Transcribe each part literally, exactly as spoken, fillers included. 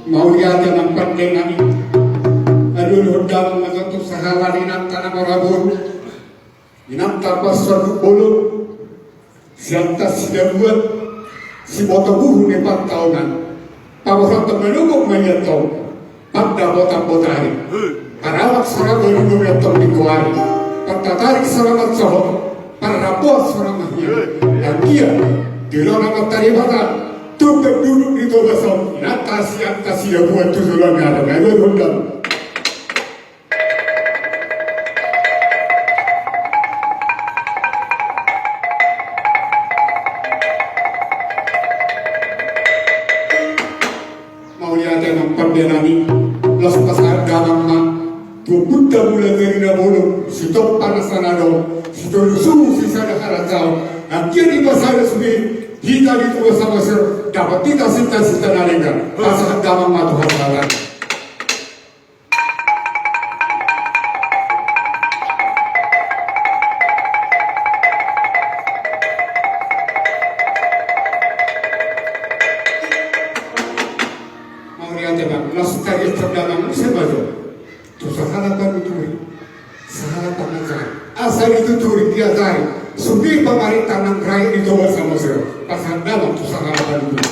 Mauliate ma pande nami. Alualuhon damang ma tu sahala ni inanta na marhabot, inanta parsonduk bolon, sian Tasi Dabuat, siboto buhu ni pantaonan. Pabotohon ma luhut ma i antong, pandapotan botari. Paramak so ra boi luhut i antong di goari. Partatarik so ra mansohot, parramboan so ra mahiang. Anggiat dilehon Amanta Debata tumpak duduk di Toba on, inanta sian Tasi Dabuat tu joloan ni ari on. Alualuhon damang. Mauliate ma pande nami. Laos pasahat damang ma tu ompunta Mulajadi Na Bolon, sitompa nasa na adong, sitolu suhut sisada harajaon. Anggiat dipasahat sude hita di Toba Samosir, dapot hita sinta-sinta na denggan. Pasahat damang ma tu hasahatan. Mauliate ma. Laos tariashon damang muse ma jo tu sahala panuturi, sahala panganjari. Asa dituturi, diajari sude pamarenta nang rakyat di Toba Samosir. Pasahat damang tu sahala panuturi.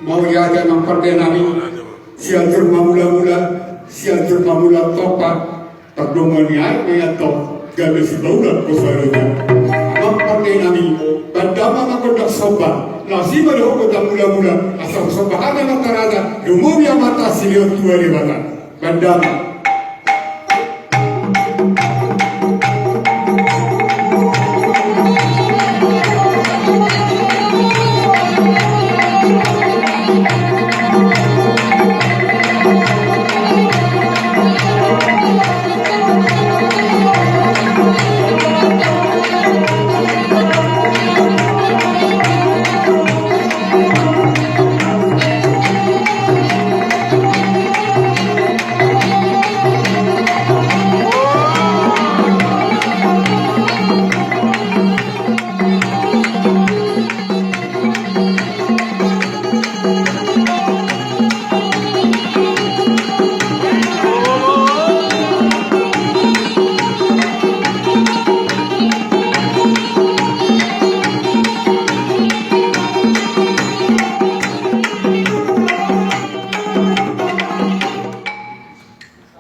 Mauliate ma pande nami. Sian jur mamula-mula, sian jur mamula tompa. Tardongan ni ari ma i antong, gabe sibahulan do saroja. Amang pande nami, bahen damang ma gondang somba, na sibahen gondang mula-mula, asa husomba hami amanta raja, lumobi amanta silehon tua Debata. Bahen damang.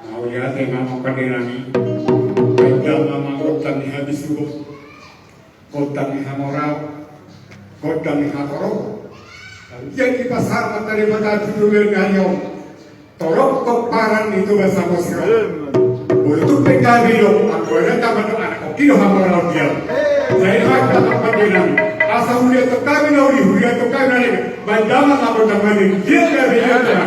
Mauliate ma pande nami. Bahen damang ma gondang ni habisuhon, gondang ni hamoraon, gondang ni hatorohon. Jadi pasahat ma tadi mata tujuan ni ari on. Torop pomparan ni Toba Samosir. Boru tu penggabe do, anggo na taman do anak oki do hamoraon dia. Jadi maka pande nami. Asa huliat tu kami na uli, huliat tu kami na uli. Bahen damang ma gondang ma dia gabe dia.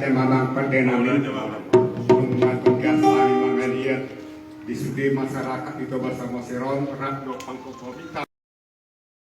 Memang pande nami. Nunga tugas nami mangaliat di sude masyarakat di Toba Samosir on, rap do pangkokopi.